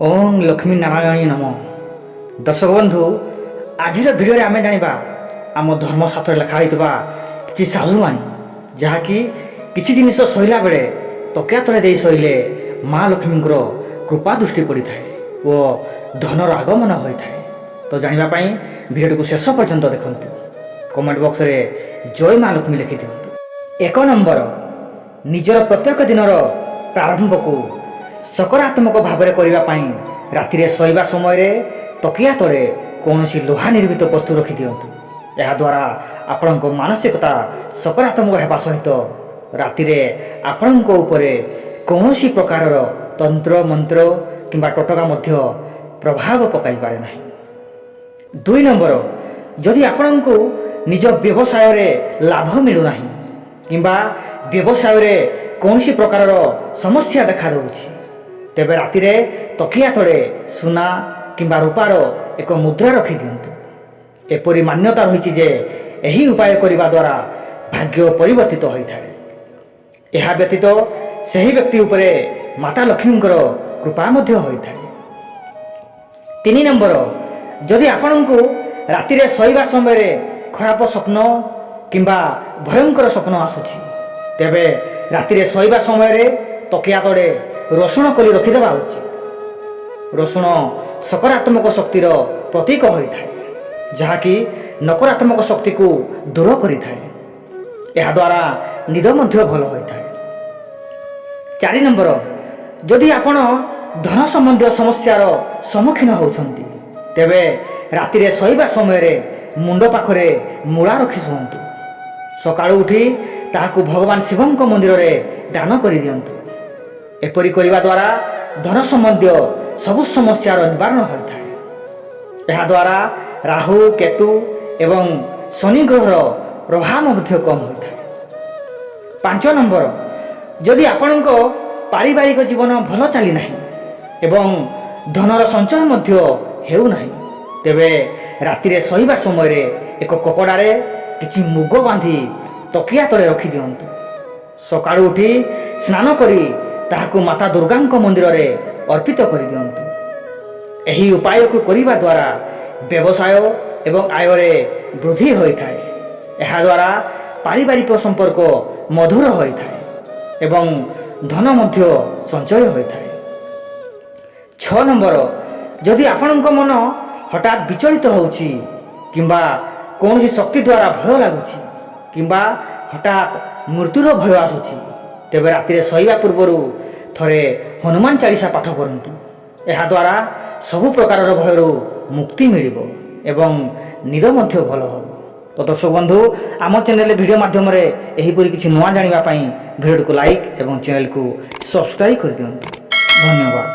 ଓଁ ଲକ୍ଷ୍ମୀ ନାରାୟଣ ନମ। ଦର୍ଶକ ବନ୍ଧୁ, ଆଜିର ଭିଡ଼ିଓରେ ଆମେ ଜାଣିବା ଆମ ଧର୍ମଶାସ୍ତ୍ରରେ ଲେଖା ହୋଇଥିବା କିଛି ସାଧୁବାଣୀ, ଯାହାକି କିଛି ଜିନିଷ ଶୋଇଲା ବେଳେ ତକିଆ ତଳେ ଦେଇ ଶୋଇଲେ ମା ଲକ୍ଷ୍ମୀଙ୍କର କୃପା ଦୃଷ୍ଟି ପଡ଼ିଥାଏ ଓ ଧନର ଆଗମନ ହୋଇଥାଏ। ତ ଜାଣିବା ପାଇଁ ଭିଡ଼ିଓଟିକୁ ଶେଷ ପର୍ଯ୍ୟନ୍ତ ଦେଖନ୍ତୁ। କମେଣ୍ଟ ବକ୍ସରେ ଜୟ ମା ଲକ୍ଷ୍ମୀ ଲେଖିଦିଅନ୍ତୁ। 1 ନମ୍ବର, ନିଜର ପ୍ରତ୍ୟେକ ଦିନର ପ୍ରାରମ୍ଭକୁ ସକାରାତ୍ମକ ଭାବରେ କରିବା ପାଇଁ ରାତିରେ ଶୋଇବା ସମୟରେ ତକିଆ ତଳେ କୌଣସି ଲୁହା ନିର୍ମିତ ବସ୍ତୁ ରଖିଦିଅନ୍ତୁ। ଏହାଦ୍ୱାରା ଆପଣଙ୍କ ମାନସିକତା ସକାରାତ୍ମକ ହେବା ସହିତ ରାତିରେ ଆପଣଙ୍କ ଉପରେ କୌଣସି ପ୍ରକାରର ତନ୍ତ୍ର ମନ୍ତ୍ର କିମ୍ବା ଟୋଟକା ମଧ୍ୟ ପ୍ରଭାବ ପକାଇପାରେ ନାହିଁ। 2 ନମ୍ବର, ଯଦି ଆପଣଙ୍କୁ ନିଜ ବ୍ୟବସାୟରେ ଲାଭ ମିଳୁନାହିଁ କିମ୍ବା ବ୍ୟବସାୟରେ କୌଣସି ପ୍ରକାରର ସମସ୍ୟା ଦେଖାଦେଉଛି, ତେବେ ରାତିରେ ତକିଆ ତଳେ ସୁନା କିମ୍ବା ରୂପାର ଏକ ମୁଦ୍ରା ରଖିଦିଅନ୍ତୁ। ଏପରି ମାନ୍ୟତା ରହିଛି ଯେ ଏହି ଉପାୟ କରିବା ଦ୍ୱାରା ଭାଗ୍ୟ ପରିବର୍ତ୍ତିତ ହୋଇଥାଏ। ଏହା ବ୍ୟତୀତ ସେହି ବ୍ୟକ୍ତି ଉପରେ ମାତା ଲକ୍ଷ୍ମୀଙ୍କର କୃପା ମଧ୍ୟ ହୋଇଥାଏ। 3 ନମ୍ବର, ଯଦି ଆପଣଙ୍କୁ ରାତିରେ ଶୋଇବା ସମୟରେ ଖରାପ ସ୍ୱପ୍ନ କିମ୍ବା ଭୟଙ୍କର ସ୍ୱପ୍ନ ଆସୁଛି, ତେବେ ରାତିରେ ଶୋଇବା ସମୟରେ ତକିଆ ତଳେ ରସୁଣ କଲି ରଖିଦେବା ଉଚିତ। ରସୁଣ ସକାରାତ୍ମକ ଶକ୍ତିର ପ୍ରତୀକ ହୋଇଥାଏ, ଯାହାକି ନକାରାତ୍ମକ ଶକ୍ତିକୁ ଦୂର କରିଥାଏ। ଏହାଦ୍ୱାରା ନିଦ ମଧ୍ୟ ଭଲ ହୋଇଥାଏ। 4 ନମ୍ବର, ଯଦି ଆପଣ ଧନ ସମ୍ବନ୍ଧୀୟ ସମସ୍ୟାର ସମ୍ମୁଖୀନ ହେଉଛନ୍ତି, ତେବେ ରାତିରେ ଶୋଇବା ସମୟରେ ମୁଣ୍ଡ ପାଖରେ ମୂଳା ରଖି ଶୁଅନ୍ତୁ। ସକାଳୁ ଉଠି ତାହାକୁ ଭଗବାନ ଶିବଙ୍କ ମନ୍ଦିରରେ ଦାନ କରିଦିଅନ୍ତୁ। ଏପରି କରିବା ଦ୍ୱାରା ଧନ ସମ୍ବନ୍ଧୀୟ ସବୁ ସମସ୍ୟାର ନିବାରଣ ହୋଇଥାଏ। ଏହାଦ୍ୱାରା ରାହୁ, କେତୁ ଏବଂ ଶନି ଗ୍ରହର ପ୍ରଭାବ ମଧ୍ୟ କମ୍ ହୋଇଥାଏ। 5 ନମ୍ବର, ଯଦି ଆପଣଙ୍କ ପାରିବାରିକ ଜୀବନ ଭଲ ଚାଲିନାହିଁ ଏବଂ ଧନର ସଞ୍ଚୟ ମଧ୍ୟ ହେଉନାହିଁ, ତେବେ ରାତିରେ ଶୋଇବା ସମୟରେ ଏକ କପଡ଼ାରେ କିଛି ମୁଗ ବାନ୍ଧି ତକିଆ ତଳେ ରଖିଦିଅନ୍ତୁ। ସକାଳୁ ଉଠି ସ୍ନାନ କରି ତାହାକୁ ମାତା ଦୁର୍ଗାଙ୍କ ମନ୍ଦିରରେ ଅର୍ପିତ କରିଦିଅନ୍ତୁ। ଏହି ଉପାୟକୁ କରିବା ଦ୍ୱାରା ବ୍ୟବସାୟ ଏବଂ ଆୟରେ ବୃଦ୍ଧି ହୋଇଥାଏ। ଏହାଦ୍ୱାରା ପାରିବାରିକ ସମ୍ପର୍କ ମଧୁର ହୋଇଥାଏ ଏବଂ ଧନ ମଧ୍ୟ ସଞ୍ଚୟ ହୋଇଥାଏ। 6 ନମ୍ବର, ଯଦି ଆପଣଙ୍କ ମନ ହଠାତ୍ ବିଚଳିତ ହେଉଛି କିମ୍ବା କୌଣସି ଶକ୍ତି ଦ୍ୱାରା ଭୟ ଲାଗୁଛି କିମ୍ବା ହଠାତ୍ ମୃତ୍ୟୁର ଭୟ ଆସୁଛି, ତେବେ ରାତିରେ ଶୋଇବା ପୂର୍ବରୁ ଥରେ ହନୁମାନ ଚାଳିଶା ପାଠ କରନ୍ତୁ। ଏହାଦ୍ୱାରା ସବୁ ପ୍ରକାରର ଭୟରୁ ମୁକ୍ତି ମିଳିବ ଏବଂ ନିଦ ମଧ୍ୟ ଭଲ ହେବ। ତ ଦର୍ଶକ ବନ୍ଧୁ, ଆମ ଚ୍ୟାନେଲରେ ଭିଡ଼ିଓ ମାଧ୍ୟମରେ ଏହିପରି କିଛି ନୂଆ ଜାଣିବା ପାଇଁ ଭିଡ଼ିଓଟିକୁ ଲାଇକ୍ ଏବଂ ଚ୍ୟାନେଲକୁ ସବସ୍କ୍ରାଇବ୍ କରିଦିଅନ୍ତୁ। ଧନ୍ୟବାଦ।